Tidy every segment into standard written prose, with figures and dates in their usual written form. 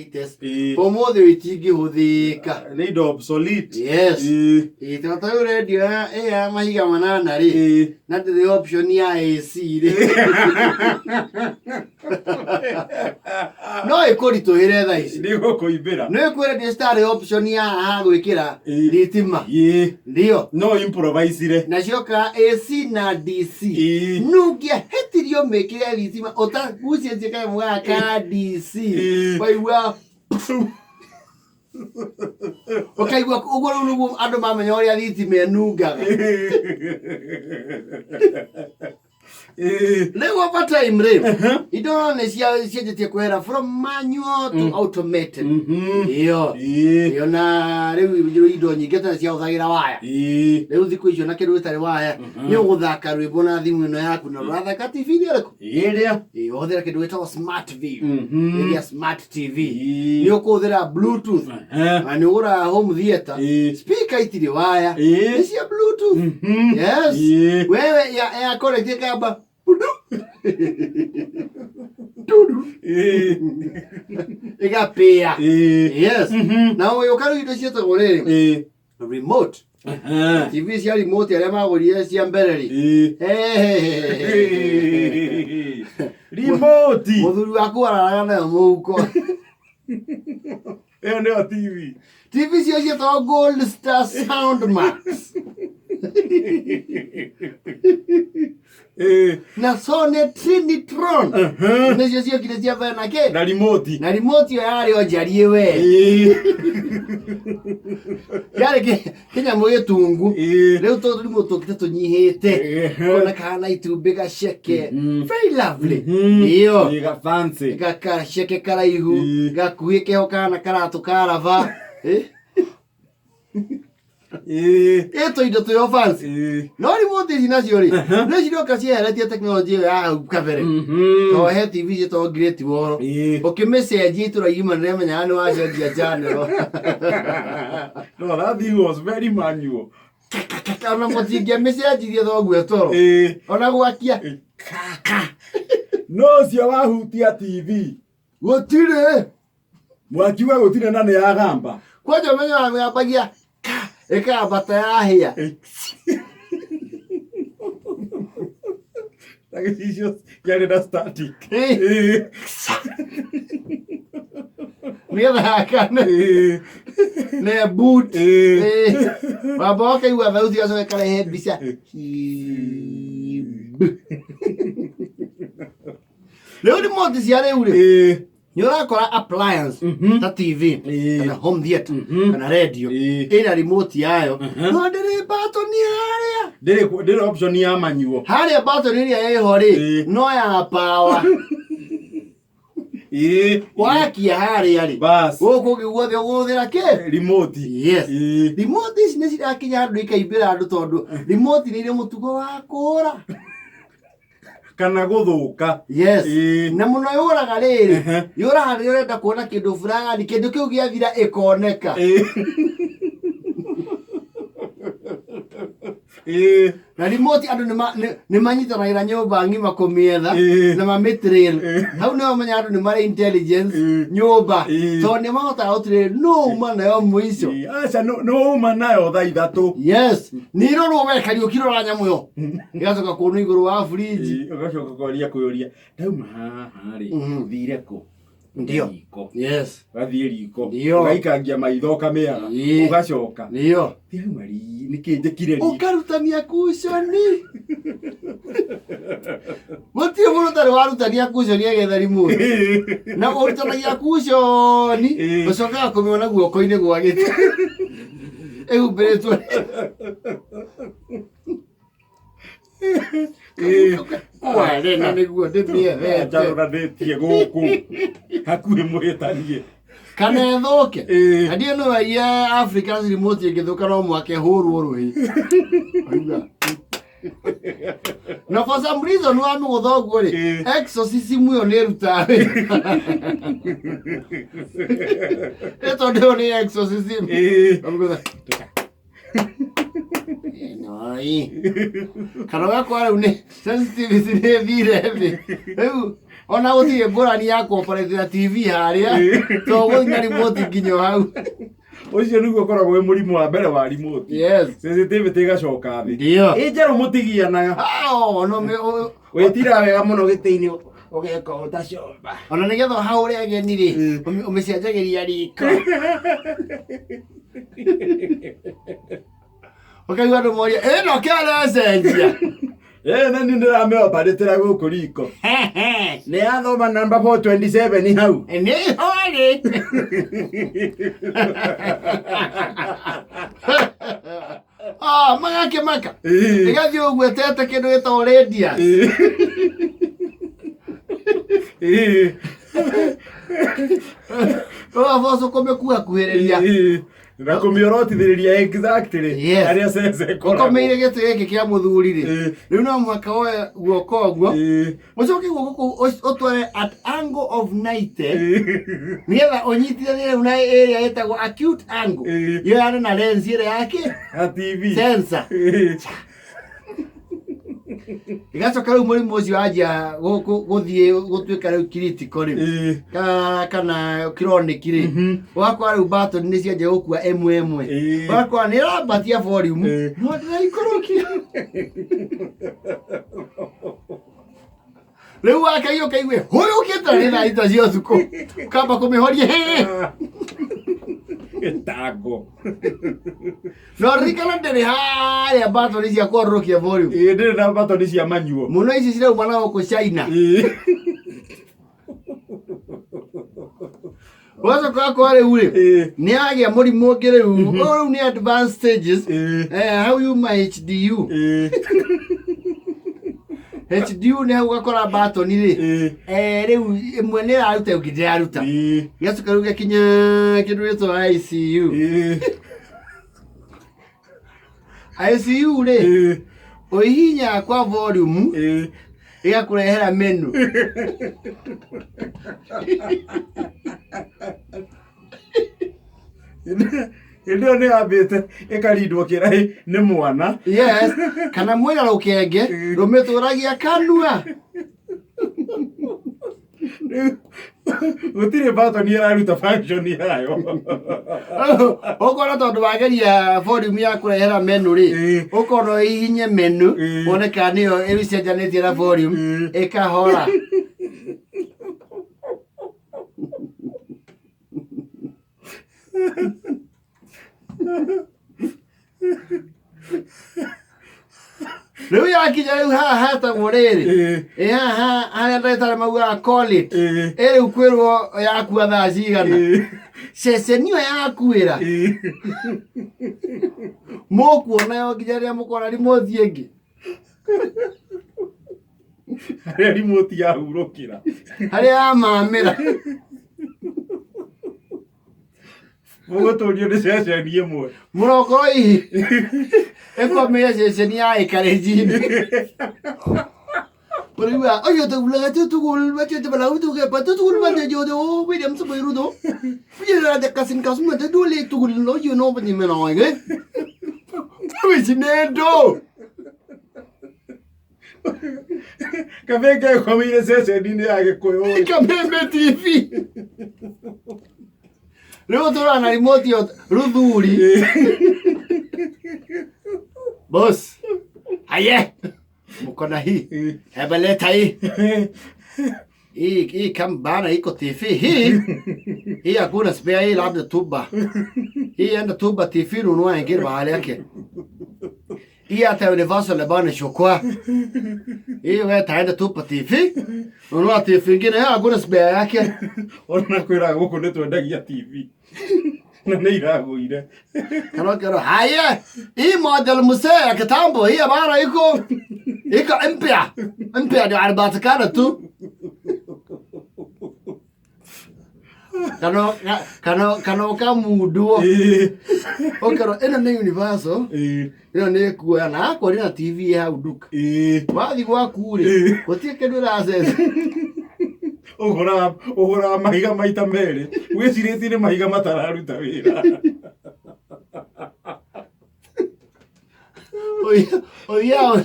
Latest. Ĩĩ. Ũmũthĩ itingĩhũthĩka. Nĩ indo obsolete. Yes. Ĩĩ. Ĩĩ, tondũ ta rĩu radio ĩyo ya mahiga manana rĩ, Ĩĩ. na ndĩrĩ option ya AC rĩ, no ĩkũritũhĩre thaa ici. Nĩ gũkũimbĩra. Nĩ kwĩ radio citarĩ option ya haha gwĩkĩra Ĩĩ. thitima. Ĩĩ. Ndio. No improvisire. Na cioka AC na DC. Ĩĩ. Nũngĩahĩtirio mĩkĩre thitima ũtagucĩtie kanyamũ gaka ka DC. Ĩĩ. Waigua ũkaigua ũguo rĩu nĩguo andũ mamenya ũrĩa thitima ĩnungaga. Ĩĩ. Rĩu over time rĩ, indo nĩ cianjĩtie kwehera from manual to automated. Ĩyo. Ĩĩ. Ĩyo na rĩu indo nyingĩ tene ciahũthagĩra waya. Ĩĩ. Rĩu thikũ icio na kĩndũ gĩtarĩ waya nĩ ũgũthaka rwĩmbo na thimũ ĩno yaku na ũrathaka TV-inĩ ĩrĩkũ? Ĩrĩa. Ĩĩ, ũhũthĩra kĩndũ gĩtagwo smart TV. Ĩrĩa smart TV. Ĩĩ. Nĩ ũkũhũthĩra bluetooth. Na nĩ ũgũraga home theater. Ĩĩ. Speaker itirĩ waya. Ĩĩ. Nĩ cia bluetooth. Yes. Ĩĩ. Wewe ya connect ĩkamba pudu. Tudu. Ĩĩ. Ĩgapĩa. Ĩĩ. Yes. Na ũgĩũka rĩu indo ciĩtagwo rĩrĩ Ĩĩ. remote. TV cia remote arĩa magũrire cia mbere rĩ. Ĩĩ. Hehehehe. Remote. Mũthuri waku araraga nayo mũhuko. Ĩyo nĩyo TV. TV cio ciĩtagwo Gold Star Sound Max Ĩĩ. na Sony Trinitron nĩcio ciokire cia mbere na kĩ Na remote. na remote ĩyo yarĩ o njariĩ we Ĩĩ. yarĩ kĩnyamũ gĩtungu. Ĩĩ. Rĩu tũ remote tũkĩte tũnyihĩte kona kahana itumbĩ gaceke, very lovely. Ĩyo. Ĩĩ, ga fancy. Gakaceke karaihu. Ĩĩ. Gakuhĩ keho kana karatũ karaba. Eh? Ĩĩ. Ĩ tũindo twĩho fancy. Ĩĩ. No remote ici nacio rĩ, nĩ ciroka cieheretie tekinoronjĩ ĩyo ya hau kabere. To he TV ciĩtagwo Great Wall. Ĩĩ. Ũkĩmĩcenjia itũra igima nĩrĩamenyaga nĩ wacenjia channel. No, that thing was very manual. Ona mũtingĩamĩcenjirie thoguo toro. Ĩĩ. Ona gwakia No ũcio wahutia TV. Gũtirĩ. Mwaki wa gũtirĩ na nĩ yagamba. Kwanja ũmenyo wa yambagia ka ĩkambata yahĩa. Na gĩcicio kĩarĩ na static. Ĩĩ. Ĩĩ. Nĩgetha yakane. Ĩĩ. Ne boot. Ĩĩ. Ĩĩ. Wamba wakaigua thauti gacoka karehe mbica. Rĩu remote cia rĩu rĩ, Ĩĩ. nĩ ũrakora appliance ta TV Ĩĩ. kana home theater kana radio Ĩĩ. ĩna remote yayo, no ndĩrĩ button harĩa. Ndĩrĩ option ya manual. Harĩa button ĩrĩa ĩho rĩ, Ĩĩ. no ya power. Ĩĩ. Wakia harĩa rĩ, Bas. gũkũ ũngĩ guothe ũgũhũthĩra kĩ? Remote. Yes. Ĩĩ. Remote ici nĩ cirakinya handũ ikaibĩra andũ tondũ remote nĩ irĩ mũtugo wa kũra. Kana gũthũka. Yes. Ĩĩ. Na mũno yũraga rĩrĩ, Ehe. yũraga rĩrĩa ũrenda kuona kĩndũ fulani, kĩndũ kĩu gĩathira ĩkoneka. Ĩĩ. Ĩĩ. Na remote andũ nĩ manyitanagĩra nyũmba ng'ima kũmĩetha Ĩĩ. na mamĩtrail. Ĩĩ. Hau nĩho ũmenyaga andũ nĩ marĩ intelligence Ĩĩ. nyũmba, Ĩĩ. tondũ nĩ mahotaga gũtrail no uma nayo mũico. Ĩĩ, aca no uma nayo thaa 3. Yes, nĩ irorwo we Kariũki, rora nyamũ ĩyo ĩgacoka kuonwo igũrũ wa fridge. Ĩĩ, ũgacoka ũkoria kwĩyũria ndauma haha rĩ, thire kũ? Ndio. Riko. Yes. Ũgathiĩ riko. Ndio. Ũgaikangia maitho ũkamĩaga. Ĩĩ. Ũgacoka. Ndio. Ndauma ri nĩkĩ njĩkire riko? Ũkarutania kuconi. Gũtirĩ mũndũ ũtarĩ warutania kuconi agetha remote. Na ũrutanagia kuconi, Ĩĩ. ũcokaga kũmĩona guoko-inĩ gwa gĩtĩ ĩhumbĩrĩtwo. Kware na nĩguo ndĩmĩethete. Njarũranĩtie gũkũ hakuhĩ mũhĩtanie. Kana ĩthũke. Ĩĩ. Na ndiĩ no ya Africa remote ĩngĩthũka no mwake hũrwo rũhĩ. Waigua? Na for some reason wamĩgũtha ũguo rĩ, Ĩĩ. exorcism ĩyo nĩ ĩrutaga wĩra. Ĩ tondũ ĩyo nĩ exorcism. Ĩĩ. Wamĩgũtha. Ĩno-ĩ. Kana ũgakora rĩu nĩ sensitivity nĩ ĩthire thĩ. Rĩu Ona gũtirĩ ngũrani ya kũoparĩtĩra TV harĩa, to gũthiĩ na remote nginya o hau. Ũcio nĩguo ũkoragwo wĩ mũrimũ wa mbere wa remote. Yes. Sensitivity ĩgacoka thĩ. Ndio. Ĩ njerũ mũtigianaga. Ah, ona Wĩtiraga wega mũno gĩtĩ-inĩ ũgeka ũtacomba. Ona nĩgetha ũhaũre ageni rĩ, ũmĩcenjagĩria riko. Ũkaigua andũ moria, ĩno kĩarecenjia. Ĩ na niĩ ndĩramĩobarĩtĩra gũkũ riko. Nĩ yathoma namba 427 hau. Nĩ ihorĩ. Ah, magakĩmaka. Ĩgathiĩ ũguo ĩtete kĩndũ gĩtagwo radius. Ũgaboco kũmĩkuhakuhĩrĩria. Na kũmĩorotithĩrĩria exactly Yes. harĩa cece ĩkoragwo. Ũkomeire gĩtĩ gĩkĩ kĩa mũthuri rĩ, rĩu no mũhaka woe guoko ũguo, ũcoke guoko kũu ũtware at angle of 90, nĩgetha ũnyitithanie rĩu na ĩrĩa ĩtagwo acute angle, yoyane na lens ĩrĩa yake Na TV. sensor. Ĩgacoka rĩu mũrimũ ũcio wanjia gũthiĩ gũtuĩka rĩu critical rĩ, kana chronic rĩ, ũgakora rĩu button nĩ cianjia gũkua ĩmwe ĩmwe, ũgakora nĩ ĩrambatia volume no ndĩraikũrũkia. Rĩu wakaigua ũkaigue hũyũkĩte nĩ thaa thita cia ũtukũ, ũkamba kũmĩhoria hĩ. Gĩtango. No ririkana ndĩrĩ harĩa button cia kwarũrũkia volume. Ĩĩ, ndĩrĩ na batoni cia manyuo. Mũno ici cirauma na gũkũ China. Ũgacoka ũgakora rĩu rĩ, nĩ yagĩa mũrimũ ũngĩ rĩu, ũyũ rĩu nĩ advanced stages. Hau yuma HDU. HDU nĩ hau ũgakora button rĩ, rĩu ĩmwe nĩ ĩraruta ĩngĩ ndĩraruta. Gĩgacoka rĩu gĩgakinya kĩndũ gĩtagwo ICU. ICU rĩ, ũhihinyaga kwa volume ĩgakũrehera menu. Hĩndĩ ĩyo nĩ yambĩte ĩkarindwo kĩraĩ nĩ mwana. Yes, kana mwĩna rũkenge rũmĩtũragia kanua. Rĩu gũtirĩ batoni ĩraruta function yayo. Ũkona tondũ wageria volume ya kũrehera menu rĩ, ũkona ũhihinye menu, wone kana nĩyo ĩcenjanĩtie na volume, ĩkahora. Rĩu yakinya rĩu haha hetagwo rĩrĩ, ĩ haha harĩa ndagĩtarĩ maugaga call it, ĩ rĩu kwĩrwo yakua thaa cigana, ceceni ĩyo yakuĩra mũkuona yo nginya rĩrĩa mũkona remote ĩngĩ. Harĩa remote yahurũkĩra. Harĩa yamamĩra. Mũgũtũrio nĩ ceceni ĩmwe. Mũrokorwo hihi ĩkomeire ceceni ya ĩkarĩnjini. Ũraigua ũyũ tũgulaga tũtugulbatĩtugulbatĩtugulbatĩjodo William Samoei Ruto Wicinendo. Kameme ĩkomeire ceceni-inĩ ya Gĩkũyũ. Kameme TV. Rĩu tũra na remote yo rũthuri. Boss. Haye. Mko na hii. Hebu leta hii. Hii hii kama bana iko TV hii. Hii hakuna spare, hii labda tuba. Hii enda tuba TV nunua ingine mahali yake. Hii hata Universal bana shokwa. Hii wewe taenda tupa TV. Nunua TV ingine, hakuna spare yake. Ona kwĩraga gũkũ nĩ twendagia TV. Na nĩ iragũire. Kana kero haya. Hii model mzee ya kitambo hii bana iko iko mpya. Mpya ndio anapatikana tu. Kana kana kana kamundu okero ĩno nĩ Universal, ĩno nĩ kuoya na akorwo na TV hau nduka. Wathiĩ gwaku rĩ, gũtirĩ kĩndũ ĩracenjia. Ũgũraga ũgũraga mahiga maita merĩ wĩcirĩtie nĩ mahiga matararuta wĩra. Ũthiaga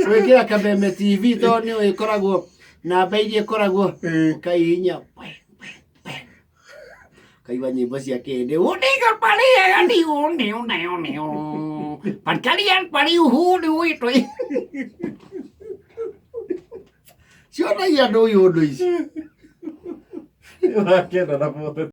gwĩkĩra Kameme TV tondũ nĩyo ĩkoragwo Namba iria ĩkoragwo ũkaihinya we, we, we. Ũkaigua nyĩmbo cia kĩhĩndĩ Uniga paria ni uni une une u. Pankalian pari uhu ni uitu. Cionagia andũ ũyũ ũndũ ici. Ũrakena na bote.